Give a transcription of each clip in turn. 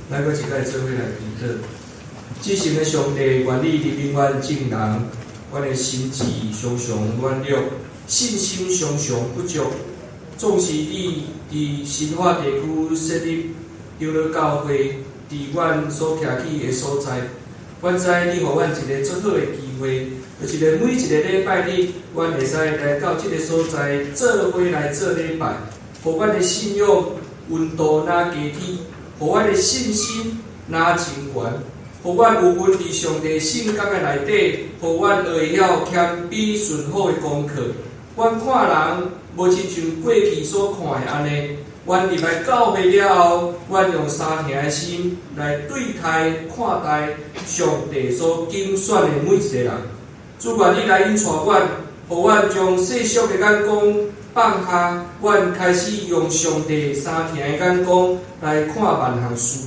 來閣一擺做伙來祈禱。至聖的上帝，願你憐憫阮眾人，阮的心志常常軟弱，信心常常不足。縱使你佇新化地區設立長老教會，佇阮所徛起的所在，阮知你予阮一个足好的機會，就是咧每一個禮拜日，阮會使來到這个所在做伙來做禮拜，予阮的信仰溫度若加添，予阮的信心若增懸，予阮有份佇上帝聖工的內底，予阮會曉謙卑順服的功課。阮看人無親像過去所看的按呢。阮入來教會了後，阮用相疼的心來對待看待上帝所揀選的每一個人。主，願你來引帶阮，予阮將世俗的眼光放下，阮開始用上帝相疼的眼光來看萬項事。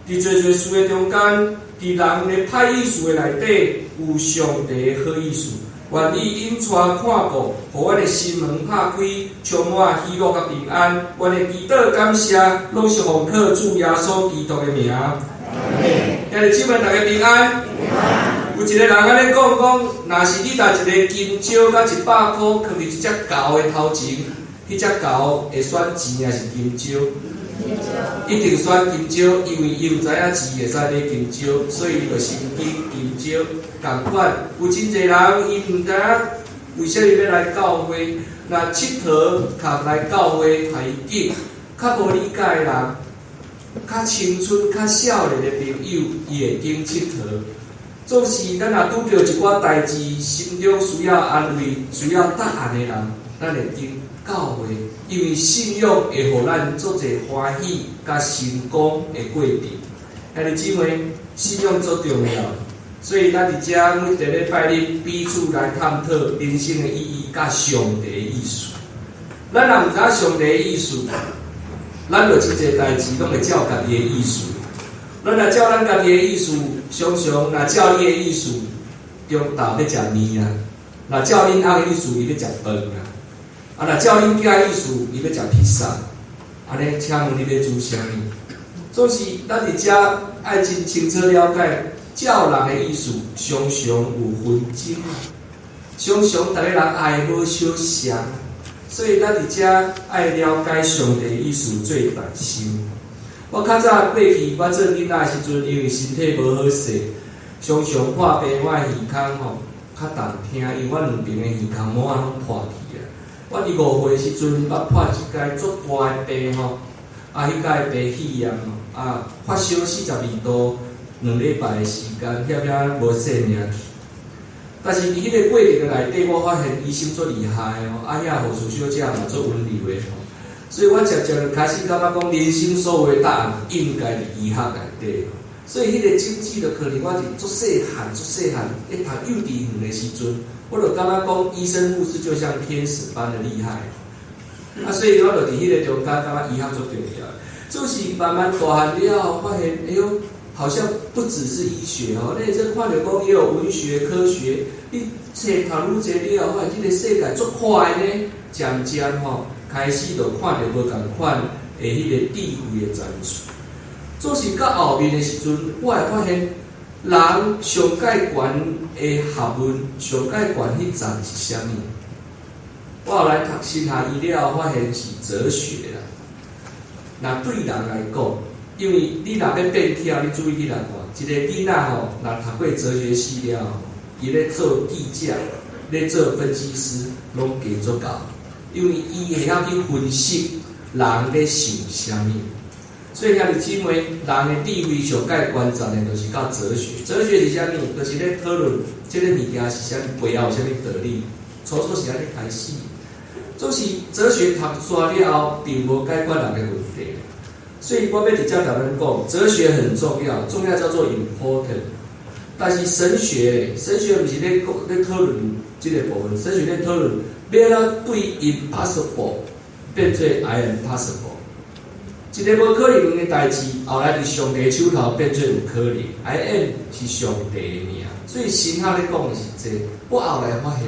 佇濟濟事的中間，佇人的歹意思的內底，有上帝的好意思。願你引帶看顧，予阮的心門拍開，充滿喜樂佮平安。阮的祈禱感謝，攏是奉靠主耶穌基督的名。兄弟姊妹，大家平安。有一個人按呢講講，若是你提一個金蕉佮100箍，囥佇一隻猴的頭前，彼隻猴會選錢抑是金蕉？一定選金蕉，因為伊毋知影錢會使買金蕉，所以伊就先揀金蕉。仝款，有真濟人伊毋知影為啥物欲來教會，若𨑨迌共來教會，予伊揀，較無理解的人，較青春、較少年的朋友，伊會揀𨑨迌。總是咱若拄著一寡代誌，心中需要安慰、需要答案的人，咱會揀教會，因為信仰會予咱足濟歡喜佮成功的過程。兄弟姊妹，信仰足重要，所以咱佇遮每一個禮拜日彼此來探討人生的意義佮上帝的意思。咱若毋知影上帝的意思，咱就真濟代誌攏會照家己的意思。咱若照咱家己的意思，常常若照你的意思，中晝欲食麵啊；若照恁翁的意思，伊欲食飯啊；啊，若照恁囝意思，伊欲食披薩。按呢，請問你欲煮啥物？總是咱佇遮愛真清楚了解，照人的意思，常常有紛爭，常常逐个人愛無相像，所以咱佇遮愛了解上帝的意思做重心。我較早過去我做囡仔的時陣，因為身體無好勢，常常破病，我的耳孔吼較重疼，因為我兩邊的耳孔膜仔攏破去啊。我佇5歲的時陣，捌破一屆足大的病吼，啊，彼屆病肺炎吼，啊，發燒42度，2禮拜的時間，遐遐無性命去。但是佇彼个過程的內底，我發現醫生足厲害吼，啊，遐護士小姐嘛足溫柔的吼。所以我漸漸就開始感覺講，人生所有的答案應該佇醫學內底。所以彼个種子就可能我是足細漢、足細漢，咧讀幼稚園的時陣，我就感覺講，醫生護士就像天使般的厲害。啊，所以我就佇彼个中間感覺醫學足重要。就是慢慢大漢了後，發現，哎喲，好像不只是醫學哦，你這看著講也有文學、科學。你冊讀愈濟了後，發現這个世界足快呢，漸漸吼開始就看著無仝款的彼个智慧的層次。總是到後面的時陣，我會發現人上蓋懸的學問，上蓋懸彼層是啥物？我後來讀神學醫了後，發現是哲學啦。若對人來講，因為你若欲變巧，你注意去來看，一个囡仔吼，若讀過哲學系了後，伊咧做記者，咧做分析師，攏加足夠，因為伊會曉去分析人咧想啥物。所以兄弟姊妹，人的智慧上蓋關鍵的，就是到哲學。哲學是啥物？就是咧討論這个物件是啥物，背後有啥物道理。初初是按呢開始。總是哲學讀煞了後，並無解決人的問題。所以我欲佇遮共咱講，哲學很重要，重要叫做 important。但是神學，神學毋是咧講咧討論這个部分，神學咧討論欲按怎對 impossible 變做 I am possible。一个無可能的代誌，後來佇上帝手頭變做有可能。I am 是上帝的名，所以神學咧講的是這个。我後來發現，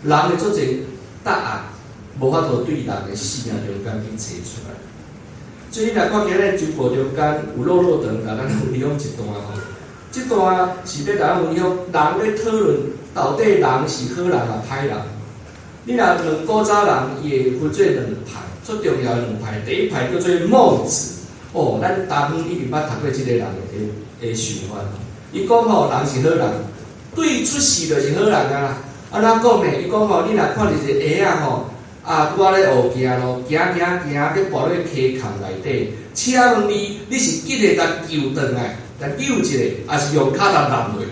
人的足濟答案，無法度對人的生命中間去揣出來。所以你若看今日周報中間有落落長，共咱分享一段吼。這段是欲共咱分享，人咧討論到底人是好人抑歹人。你若問古早人，伊會分做兩派，最重要的兩派。第一派叫做孟子，哦，咱大遠已經捌讀過這個人的想法。伊講吼，人是好人，對出世就是好人啊。按怎講呢？伊講吼，你若看著一個鞋仔吼，啊，拄仔咧學行路，行行行，欲跋落溪崁內底，請問你，你是緊會共救轉來，來救一下，抑是用跤踏躝落，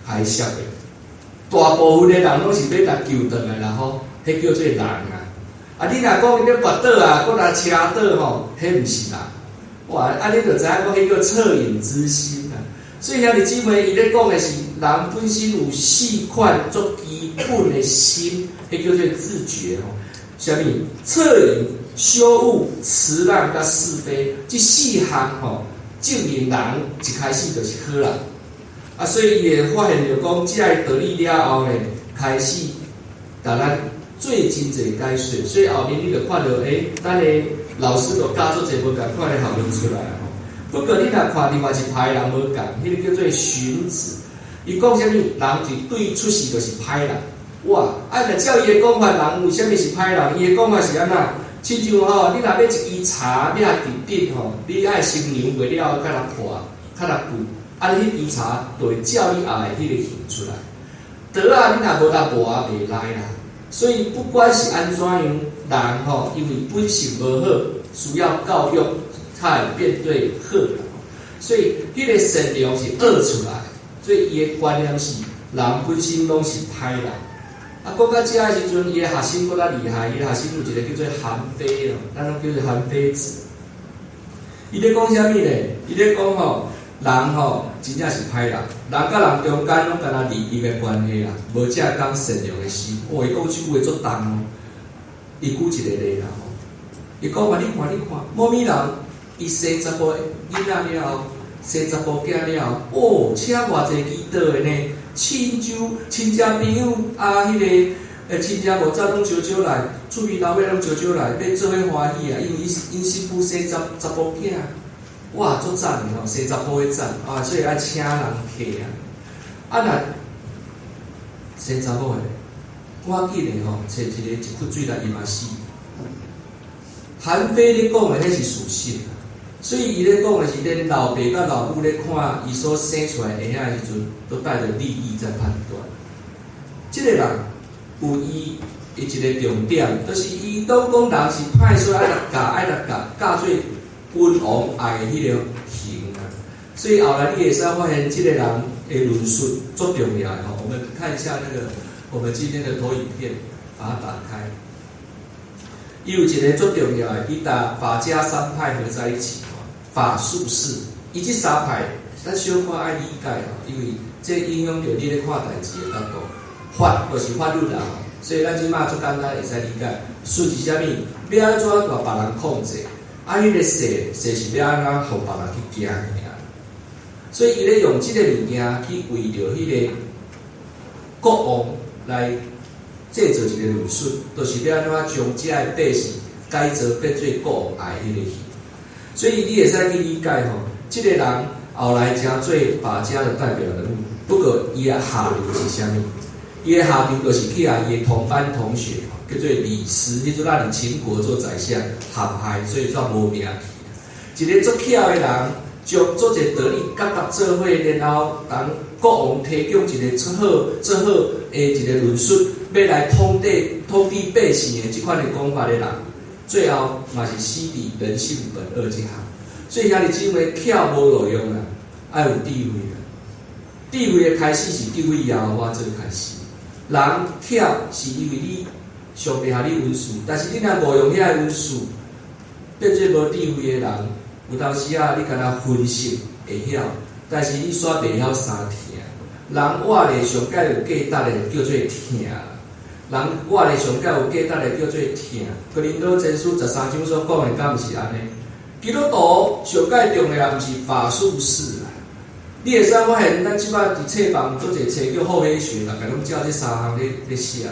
海濕的？大部分的人攏是欲共救轉來啦吼，彼叫做人啊。啊，你若講伊欲跋倒啊，閣來車倒吼，彼毋是人。哇！啊，你就知影講，彼叫惻隱之心啊。所以兄弟姊妹，伊咧講的是人本身有四款足基本的心，彼叫做自覺吼。啥物？惻隱、羞惡、辭讓佮是非，這四項吼，證明人一開始就是好人。啊，所以伊會發現著講，這个道理了後呢，開始共咱做真濟解說。所以後面你就看著，咱的老師就教足濟無仝款的學問出來吼。不過你若看另外一派人無仝，彼个叫做荀子，伊講啥物？人佇對出世就是歹人。哇！啊，若照伊的講法，人為啥物是歹人？伊的講法是按怎？親像吼，你若買一支茶，你若直直吼，你愛先量過了後，較來破，較來舊，啊，你彼支茶就會照你愛的彼個形出來。桌仔你若無共磨，袂來啦。所以不管是按怎樣，人吼，因為本性無好，需要教育才會變做好。所以彼個善良是學出來，所以伊的觀念是人本身攏是歹人。啊，講到遮的時陣，伊的學生閣較厲害，伊的學生有一個叫做韓非哦，咱攏叫做韓非子。伊咧講啥物咧？伊咧講吼，人吼真正是歹人，人佮人中間攏敢若利益的關係啦，無正講善良的心。哦，伊講這句話足重哦。伊舉一個例啦吼，伊講啊，你看你看，某物人伊生查埔囡仔了後，生查埔囝了後，哦，請偌濟祈禱的呢？親像親戚朋友啊，彼个親戚五祖攏招招來，厝邊老尾攏招招來，欲做伙歡喜啊！因為𪜶新婦生查查埔囝，哇，足讚的吼，生查埔的讚啊，所以愛請人客啊。啊若生查某的，趕緊的吼，揣一个一窟水來淹啊死。韓非咧講的彼是事實，所以伊咧講的是，連老爸佮老母咧看伊所生出來的嬰仔的時陣，都帶著利益在判斷。這個人有伊的一個重點，就是伊攏講人是歹，所以愛來教，愛來教，教做君王愛的彼個形啊。所以後來你會使發現，這個人的論述足重要的吼。我們看一下那個我們今天的投影片，把它打開。伊有一個足重要的，伊共法家三派合在一起，法術士，伊這三派，咱小可愛理解吼，因為這影響著你咧看代誌的角度。法就是法律啦，所以咱這馬足簡單會使理解。術是啥物？欲按怎共別人控制？啊，彼个勢勢是欲按怎予別人去驚爾。所以伊咧用這個物件去為著彼个國王來製造一個論述，就是欲按怎將遮个百姓改造變做國王愛彼个形。所以你會使去理解吼，這個人後來成做法家的代表人物。不過伊的下場是啥物？伊的下場就是去共伊的同班同學叫做李斯，彼陣仔佇秦國做宰相，陷害，所以煞無名去。一個足巧的人，將做一個道理佮佮做伙，然後當國王提供一個足好、足好的一個論述，欲來統治百姓的這款的講法的人，最後嘛是死佇人性本惡這項。所以兄弟姊妹，巧無路用啦，愛有智慧啦。智慧的開始是敬畏耶和華做開始。人巧是因為你上帝予你恩賜，但是你若誤用遐个恩賜，變做無智慧的人，有當時啊，你敢若分析會曉，但是你煞袂曉相疼。人活咧上蓋有價值的叫做疼。人活咧上蓋有價值的叫做疼。哥林多前書13章所講的，敢毋是按呢？基督徒上蓋重要，毋是法術士啦。你會使發現，咱這擺佇冊房足濟冊叫厚黑學，逐家攏照這三項咧咧寫。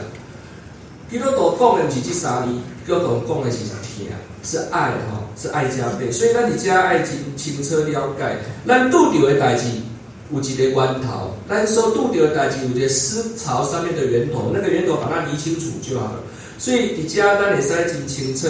基督徒講的毋是這三字，基督徒講的是疼，是愛吼，是愛加倍。所以咱佇遮愛真清楚了解，咱拄著的代誌有一個源頭，咱所拄著的代誌有一個思潮上面的源頭，那個源頭把它理清楚就好了。所以佇遮咱會使真清楚，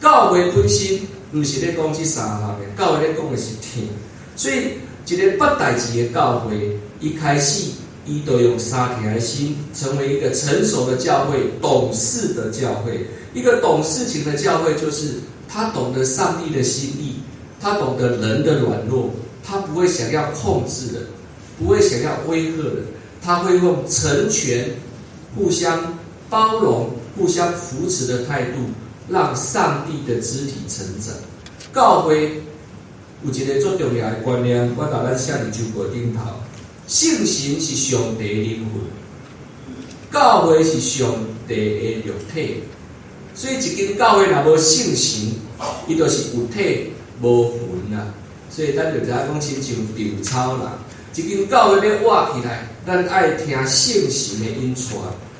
教會本身毋是咧講這三項的，教會咧講的是疼。所以一个捌代誌的教會，一開始伊就用相疼的心，成為一個成熟的教會、懂事的教會。一個懂事情的教會，就是他懂得上帝的心意，他懂得人的軟弱，他不會想要控制人，不會想要威嚇人，他會用成全、互相包容、互相扶持的態度，讓上帝的肢體成長。教會有一个足重要的觀念，我共咱寫佇周報頂頭。聖神是上帝的靈魂，教會是上帝的肉體。所以一間教會若無聖神，伊就是有體無魂啊。所以咱就知影講，親像稻草人。一間教會欲活起來，咱愛聽聖神的引帶。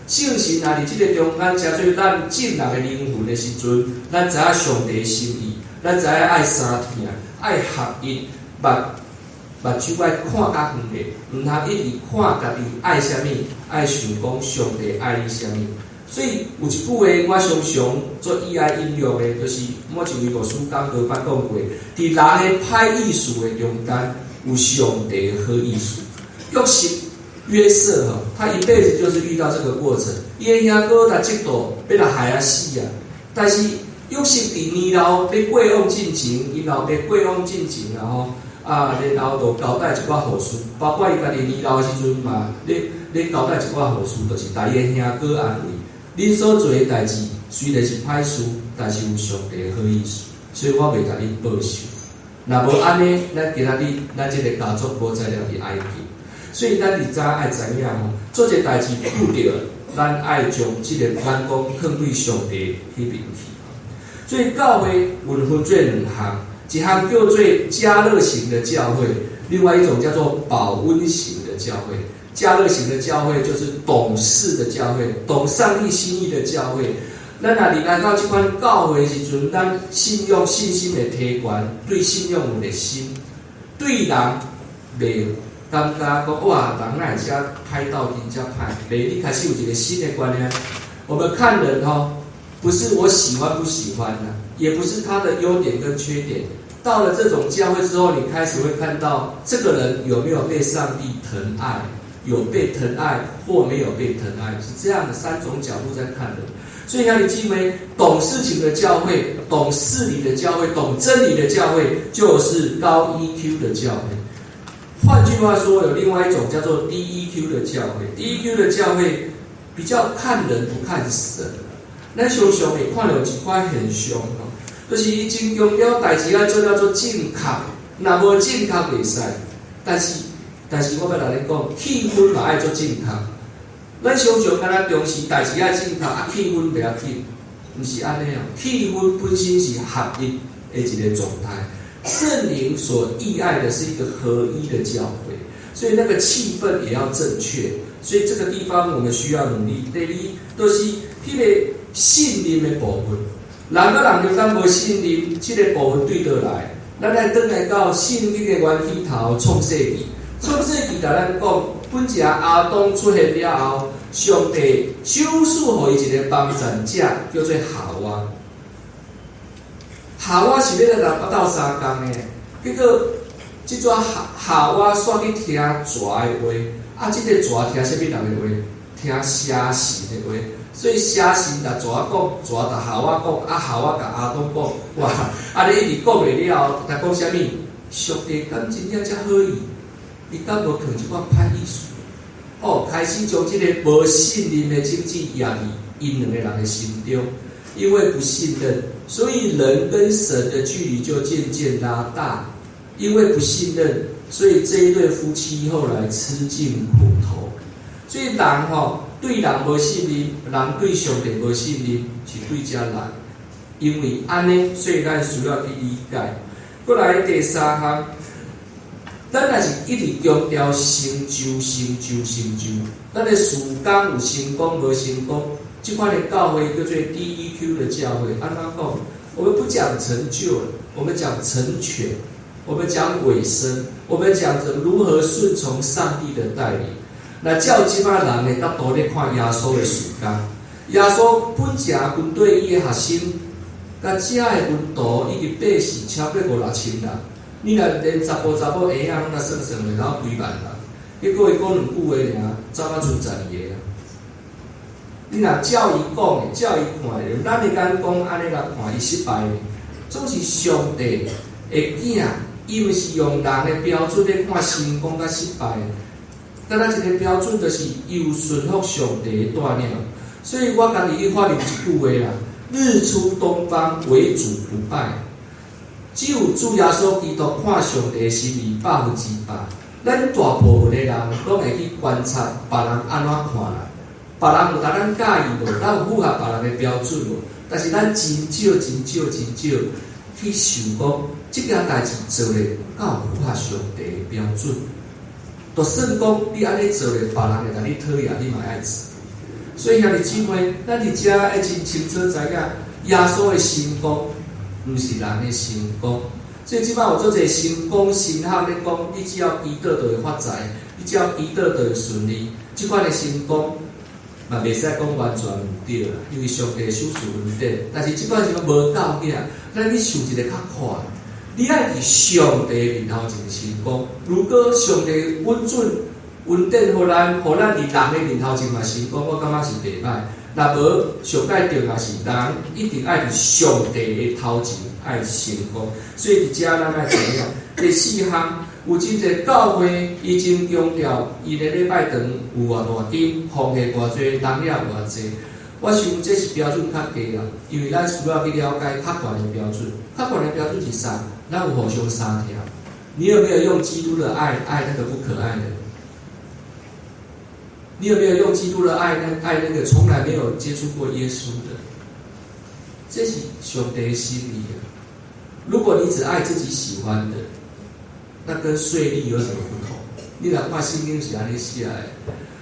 聖神若佇這個中間，成做咱眾人的靈魂的時陣，咱知影上帝的心意，咱知影愛相疼，愛合一，目目睭愛看較遠的，毋通一直看家己愛啥物，愛想講上帝愛你啥物。所以有一句話，我常常做意愛應用的，就是我一位牧師講道捌講過，佇人的歹意思的中間，有上帝的好意思。約瑟約瑟吼，他一輩子就是遇到這個過程。伊的兄哥共嫉妒，欲來害啊死啊！但是約瑟佇年老欲過往進前，𪜶老爸過往進前啊吼，啊，然後就交代一寡後事，包括伊家己年老的時陣嘛，咧咧交代一寡後事，就是共伊的兄哥安慰。恁所做的代誌雖然是歹事，但是有上帝的好意思，所以我袂共恁報仇。若無按呢，咱今仔日咱這個家族無才了佇埃及。所以咱佇遮愛知影吼，做一个代誌拄著，咱愛將這個眼光放對上帝彼邊去。所以教會有分做兩項，一項叫做加熱型的教會，另外一種叫做保溫型的教會。加熱型的教會就是懂事的教會，懂上帝心意的教會。咱若入來到這款教會的時陣，咱信仰信心會提懸，對信仰有熱心，對人袂感覺講哇，人哪會遮歹鬥陣遮歹，袂你開始有一個新的觀念。我們看人吼，不是我喜歡不喜歡的，也不是他的優點跟缺點。到了這種教會之後，你開始會看到這個人有沒有被上帝疼愛，有被疼愛或沒有被疼愛，是這樣的三種角度在看人。所以，兄弟姊妹，懂事情的教會、懂事理的教會、懂真理的教會，就是高 EQ 的教會。換句話說，有另外一種叫做低 EQ 的教會。低 EQ 的教會比較看人不看神。咱常常會看到一款現象吼，就是伊真強調代誌愛做了做正確，若無正確袂使。但是我欲來恁講，氣氛嘛愛做正確。咱常常敢若重視代誌愛正確，啊氣氛袂要緊，毋是按呢哦。氣氛本身是合一的一個狀態。聖靈所意愛的是一個合一的教會，所以那個氣氛也要正確。所以這個地方我們需要努力。第二，就是彼個信任的部分，人佮人中間無信任，這個部分對佗來？咱愛轉來到聖經的源起頭創世記，創世記共咱講，本一亞當出現了後，上帝首次予伊一個幫贊者，叫做夏娃。夏娃是欲來共鬥相共的，結果這陣夏夏娃煞去聽蛇的話，啊，這個蛇聽啥物人的話？聽邪神的話。所以邪神共蛇講，蛇共夏娃講，啊夏娃共亞當講，哇！啊你一直講落了後，共講啥物？上帝敢真正遮好意？伊敢無囥一寡歹意思？哦，開始將這個無信任的種子掖佇𪜶兩個人的心中，因為不信任，所以人跟神的距離就漸漸拉大。因為不信任，所以這一對夫妻後來吃盡苦頭。所以人吼對人無信任，人對上帝無信任，是對遮來。因為按呢，所以咱需要去理解。過來第三項，咱若是一直強調成就、成就、成就，咱的事工有成功無成功，這款的教會叫做 DEQ 的教會，按怎講？我們不講成就，我們講成全，我們講委身，我們講如何順從上帝的帶領。那照這擺人的角度咧看耶穌的事工，耶穌本誠軍隊伊的學生，佮遮的門徒以及百姓超過五六千人。你若連查埔查某嬰仔攏共算算，會到幾萬人。結果伊講兩句話爾，走啊賰12個啊。你若照伊講的，照伊看的，咱的眼光按呢來看，伊失敗的，總是上帝的囝，伊毋是用人的標準咧看成功佮失敗。敢若一個標準，就是伊有順服上帝的帶領。所以我家己去發明一句話啦：日出東方，唯主不敗。只有主耶穌基督看上帝的心意100%。咱大部分的人攏會去觀察別人按怎看咱，別人有共咱佮意無？咱有符合別人的標準無？但是咱真少、真少、真少去想講，這件代誌做咧，敢有符合上帝的標準？就算講你按呢做咧，別人會共你討厭，你嘛愛做。所以兄弟姊妹，咱佇遮愛真清楚知影，耶穌的成功，毋是人的成功。所以這擺有足濟成功神學咧講，你只要祈禱就會發財，你只要祈禱就會順利。這款的成功嘛袂使講完全毋對啦，因為上帝賞賜恩典。但是這款是講無夠額，咱去想一個較闊。你愛佇上帝面頭前成功。如果上帝允准恩典予咱，予咱佇人的面頭前嘛成功，我感覺是袂歹。若無上蓋重要是人一定愛佇上帝的頭前愛成功。所以佇遮咱愛知影，第四項有真濟教會伊真強調，伊的禮拜堂有偌大間，奉獻偌濟，人也有偌濟。我想這是標準較低啦，因為咱需要去了解較懸的標準。較懸的標準是啥？咱有互相相疼。你有沒有用基督的愛愛那個不可愛的？你有沒有用基督的愛愛那個從來沒有接觸過耶穌的？這是上帝的心意啊！如果你只愛自己喜歡的，那跟稅吏有什麼不同？你若看聖經是按呢寫的，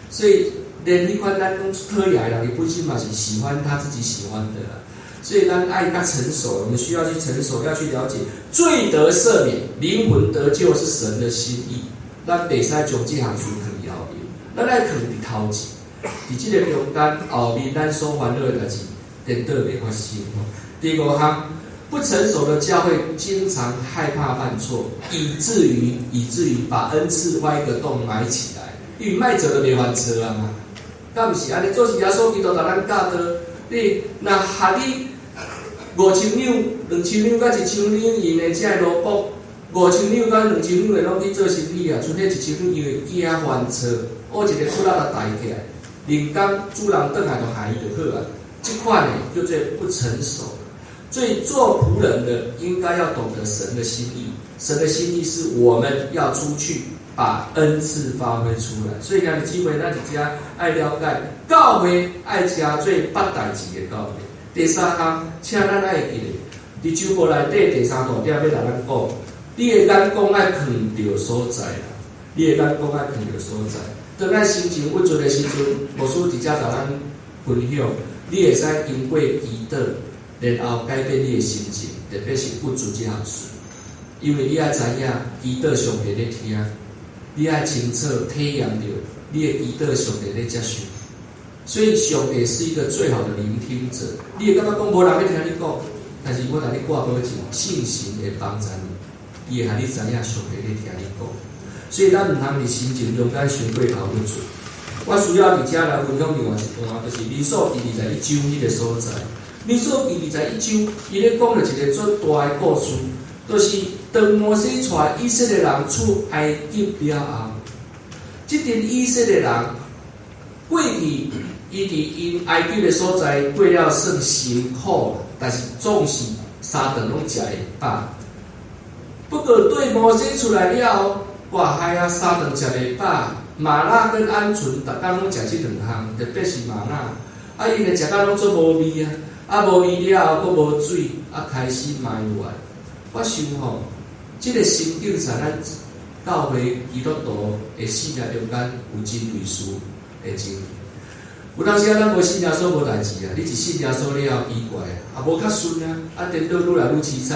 所以連彼款咱講討厭的人，伊本身嘛是喜歡他自己喜歡的啦。所以咱愛較成熟，我們需要去成熟，要去了解罪得赦免、靈魂得救是神的心意。咱袂使將這項事囥佇後面，咱愛囥佇頭前。佇這個中間後面，咱所煩惱的代誌，顛倒袂發生。第五項，不成熟的教會經常害怕犯錯，以至於把恩賜挖一個洞埋起來，因為莫做就袂犯錯啊嘛。敢毋是按呢？做是耶穌基督共咱教導，你若合你5000兩、2000兩佮1000兩銀的這個奴僕，5000兩佮2000兩的攏去做生意啊，賰彼1000兩因為驚犯錯，挖一個窟仔共埋起來，靈工主人轉來就害伊就好啊。這款呢叫做不成熟。所以做僕人的應該要懂得神的心意，神的心意是我們要出去把恩賜發揮出來。所以兄弟姊妹，咱佇遮愛了解教會愛成做捌代誌的教會。第三項，請咱愛記得，佇周報內底第三大點欲共咱講，你的眼光愛囥著所在啦，你的眼光愛囥著所在。當咱心情鬱卒的時陣，牧師佇遮共咱分享，你會使經過祈禱，然後改變你的心情，特別是鬱卒這項事。因為你愛知影，祈禱上帝咧聽，你愛清楚體驗著，你的祈禱上帝咧接受。所以上帝是一個最好的聆聽者。你會感覺講無人欲聽你講，但是我共你掛保證，聖神會幫助你，伊會予你知影上帝咧聽你講。所以咱毋通佇心情中間傷過頭鬱卒。我需要佇遮來分享另外一段，就是民數記21章彼個所在。民數記21章，伊咧講著一個足大的故事，就是當摩西帶以色列人出埃及了後，這陣以色列人過去，伊佇𪜶埃及的所在過了算辛苦，但是總是三頓攏食會飽。不過對摩西出來了後，哇，嗨啊，三頓食袂飽，嗎哪跟鵪鶉，逐工攏食這兩項，特別是嗎哪，啊，𪜶的食甲攏足無味啊，啊無味了後，閣無水，啊開始埋怨。我想吼，這個心境在咱教會基督徒的生命中間有真類似的情形。有當時啊，咱無信耶穌無代誌啊，你一信耶穌了後奇怪啊，無較順啊，啊顛倒愈來愈淒慘。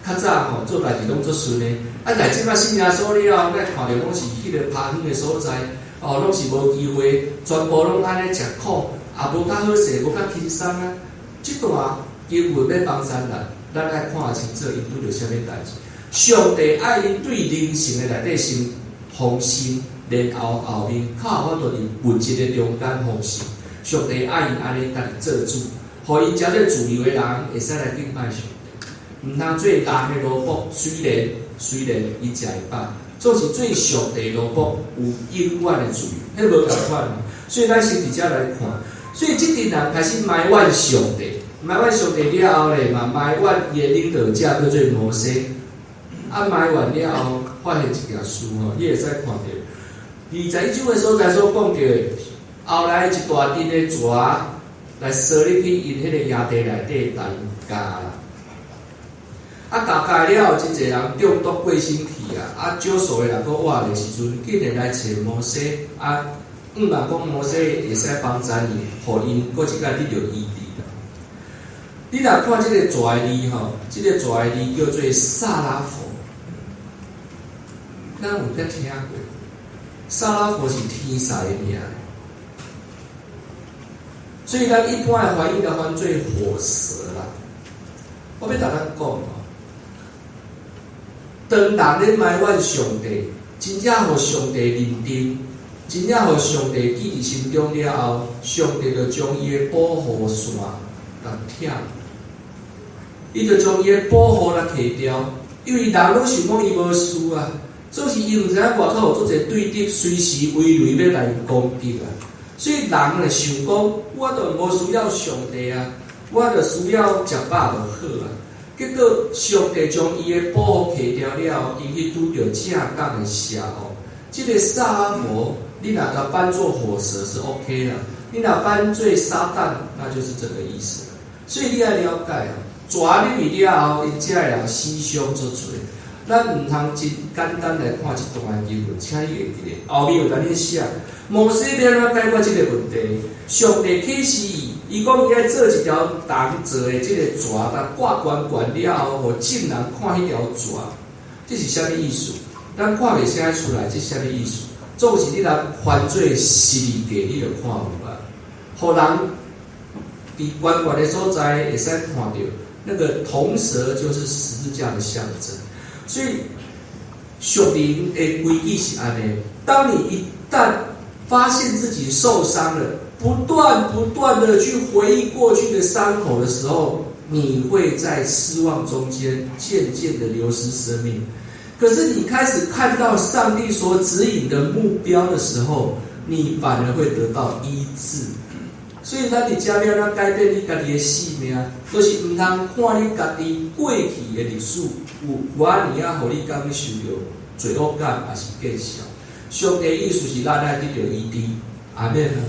較早吼做代誌攏足順的，啊，但這擺信耶穌了後，咱看著攏是彼个拍遠的所在，哦，攏是無機會，全部攏按呢食苦，也無較好勢，無較輕鬆啊。這段經文欲幫助咱，咱愛看清楚𪜶拄著啥物代誌。上帝愛𪜶對靈性的內底先豐盛，然後後面較有法度佇物質的中間豐盛。上帝愛𪜶按呢家己做主，予𪜶成做自由的人，會使來敬拜上帝。毋通做人的奴僕，雖然伊食會飽，總是做上帝奴僕有永遠的自由，彼無仝款。所以咱先佇遮來看，所以這陣人開始埋怨上帝，埋怨上帝了後咧，嘛埋怨伊的領導者叫做摩西。啊，埋怨了後，發現一件事吼，你會使看著21章的所在所講著的，後來一大陣的蛇來踅入去𪜶彼個營地內底，共𪜶咬啦。啊，咬咬了後，真濟人中毒過身去啊！啊，少數的人閣活的時陣，竟然來揣摩西，啊，向望講摩西會使幫助𪜶，予𪜶閣一擺得著醫治。你若看這個蛇的字吼，這個蛇的字叫做撒拉弗，咱有捌聽過？撒拉弗是天使的名，所以咱一般的翻譯就翻做火蛇啦。我欲共咱講吼，當人咧埋怨上帝，真正予上帝認定，真正予上帝記佇心中了後，上帝就將伊的保護線共拆，伊就將伊的保護來提掉，因為人攏想講伊無事啊，總是伊毋知影外口有足濟對敵，隨時威雷欲來攻擊啊。所以人會想講，我都無需要上帝啊，我就需要食飽就好啊。結果上帝將伊的保護提掉了後，𪜶去拄著正港的邪惡。這個撒拉弗，你若共翻做火蛇是 OK 啦，你若翻做撒旦，那就是這個意思。所以你愛了解哦，蛇入去了後，𪜶遮的人死傷足濟。咱毋通真簡單來看這段經文，請你會記得後面有共恁寫，摩西欲按怎解決這個問題？上帝啟示伊，伊講伊愛做一條銅做的這個蛇，共掛懸懸了後，予眾人看彼條蛇，這是啥物意思？咱看袂寫出來，這是啥物意思？總是你若翻做十字架，你就看有啊。予人佇懸懸的所在會使看著那個銅蛇，就是十字架的象徵。所以屬靈的規矩是按呢，當你一旦發現自己受傷了，不斷不斷的去回憶過去的傷口的時候，你會在失望中間漸漸的流失生命。可是你開始看到上帝所指引的目標的時候，你反而會得到醫治。所以，咱佇遮欲按怎改變你家己的性命，就是毋通看你家己過去的歷史有偌爾仔，予你感覺受著罪惡感，抑是見笑。上帝意思是咱愛得著醫治，阿們嗎？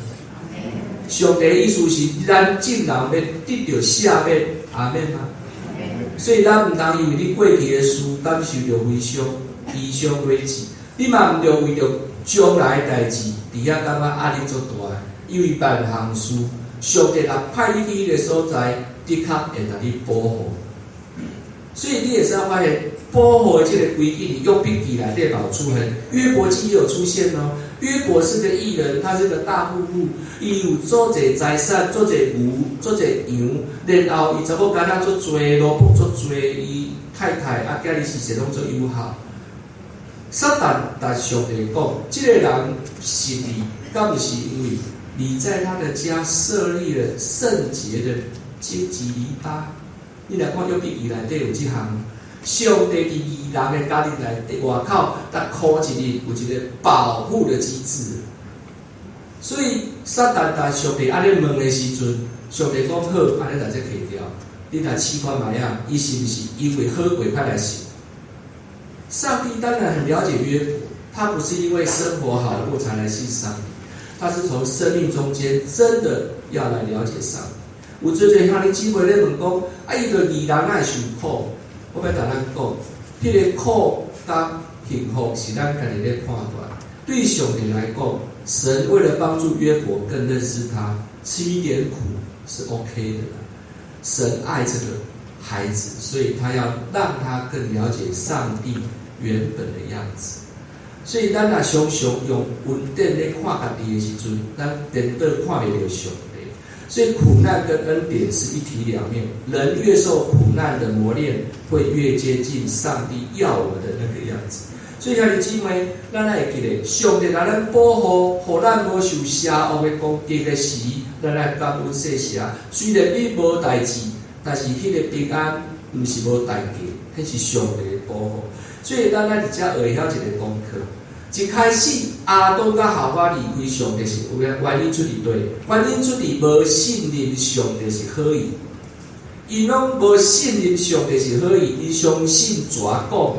上帝意思是咱眾人欲得著赦免，阿們嗎？所以咱毋通因為你過去的事感受著悲傷、悲傷累積，你嘛毋著為著將來的代誌，佇遐感覺壓力足大。因為萬項事，上帝若派你去彼個所在，的確會共你保護。所以你會使發現，保護的這個規矩，佇約伯記內底嘛有出現，約伯記也有出現哦。約伯是個義人，他是個大富戶，伊有足濟財產，足濟牛，足濟羊，然後伊查某囡仔足濟，奴僕足濟，伊太太啊，佮伊是勢攏足友好。撒旦共上帝講，這個人信你，敢毋是因為你在他的家設立了聖潔的荊棘籬笆？你來看約伯記內底有這項，上帝佇義人的家庭內底外口，共箍一個有一個保護的機制。所以撒旦共上帝按呢問的時陣，上帝講好，按呢來這提掉，你來試看覓仔，伊是毋是因為好過較來信？上帝當然很了解約伯，他不是因為生活好過才來信上帝，他是從生命中間真的要來了解上帝。有足濟兄弟姊妹咧問講，啊，伊著義人哪會受苦？我欲共咱講，彼個苦佮幸福是咱家己咧判斷。對上帝來講，神為了幫助約伯更認識他，吃一點苦是 OK 的。神愛這個孩子，所以他要讓他更了解上帝原本的樣子。所以咱若常常用恩典咧看家己的時陣，咱顛倒看袂著上帝。所以苦難跟恩典是一體兩面。人越受苦難的磨練，會越接近上帝要我們的那個樣子。所以兄弟姊妹，咱愛會記得，上帝共咱保護，予咱無受邪惡的攻擊的時，咱愛感恩謝謝。雖然你無代誌，但是彼個平安毋是無代價，彼是上帝的保護。所以咱愛佇遮學會曉一個功課。一開始，亞當佮夏娃離開上帝是有原因出佇佗？原因出佇無信任上帝是好意，𪜶攏無信任上帝是好意，𪜶相信蛇講。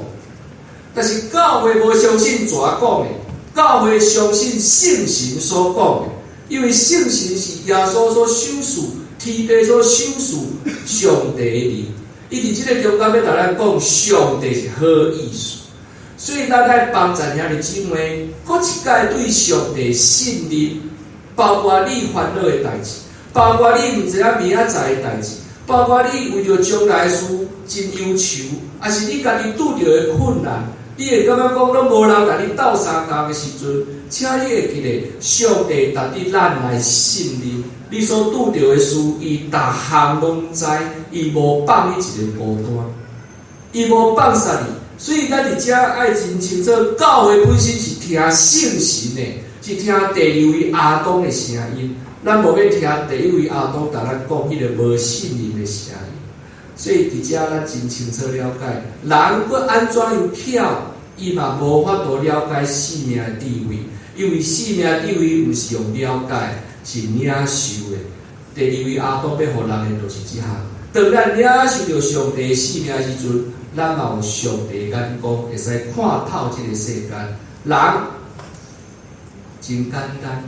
但是教會無相信蛇講的，教會相信聖神所講的，因為聖神是耶穌所賞賜，天父所賞賜上帝的靈，伊佇這個中間欲共咱講上帝是好意思。所以咱愛幫助兄弟姊妹，閣一擺對上帝信任，包括你煩惱的代誌，包括你毋知影明仔載的代誌，包括你為著將來事真憂愁，抑是你家己拄著的困難，你會感覺講攏無人共你鬥相共的時陣，請你會記得，上帝值得咱來信任。你所拄著的事，伊逐項攏知，伊無放你一個孤單，伊無放殺你。所以咱佇遮愛真清楚，教會本身是聽聖神的，是聽第二位亞當的聲音。咱無欲聽第一位亞當共咱講彼個無信任的聲音。所以佇遮咱真清楚了解，人閣按怎樣巧，伊嘛無法度了解生命的智慧，因為生命的智慧毋是用了解，是領受的。第二位亞當欲予人的就是這項。當咱領受著上帝生命的時陣，咱嘛有上帝眼光，會使看透這個世間。人真簡單，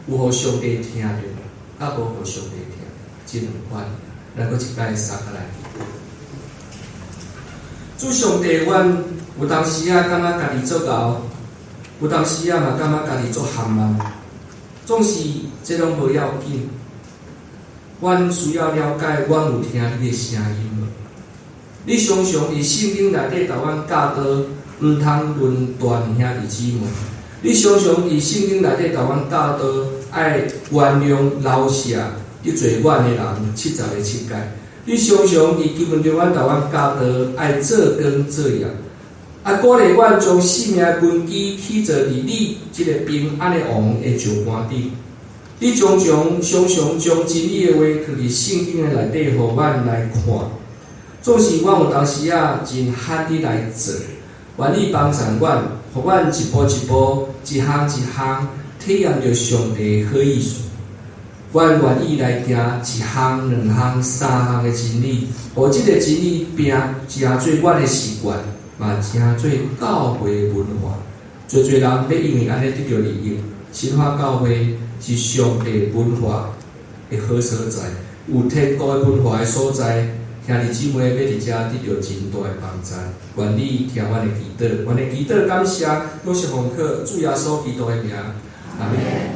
有予上帝聽著，佮無予上帝聽，這兩款。咱閣一擺三個來祈禱。主上帝，阮有當時仔感覺家己足𠢕，有當時仔嘛感覺家己足含慢，總是這攏無要緊。阮需要了解，阮有聽你的聲音無？你常常佇聖經內底共阮教導，毋通論斷兄弟姊妹。你常常佇聖經內底共阮教導，愛原諒饒赦得罪阮的人70個七擺。你常常佇經文中間共阮教導，愛做工做業，啊，鼓勵阮將生命根基起坐佇你這個平安的王的石盤頂。你常常常常將真理的話藏佇聖經的內底，予阮來看。總是阮有當時仔真罕得來做，願你幫助阮，予阮一步一步、一項一項體驗著上帝的好意思。阮願意來行一項、兩項、三項的真理，予這個真理變成做阮的習慣，嘛成做教會文化。濟濟人欲因為按呢得著利益，新華教會是上帝文化的好所在，有天國的文化的所在，兄弟姊妹欲佇遮得著真大的幫助。願你聽阮的祈禱，阮的祈禱感謝，攏是奉靠主耶穌基督的名，阿門。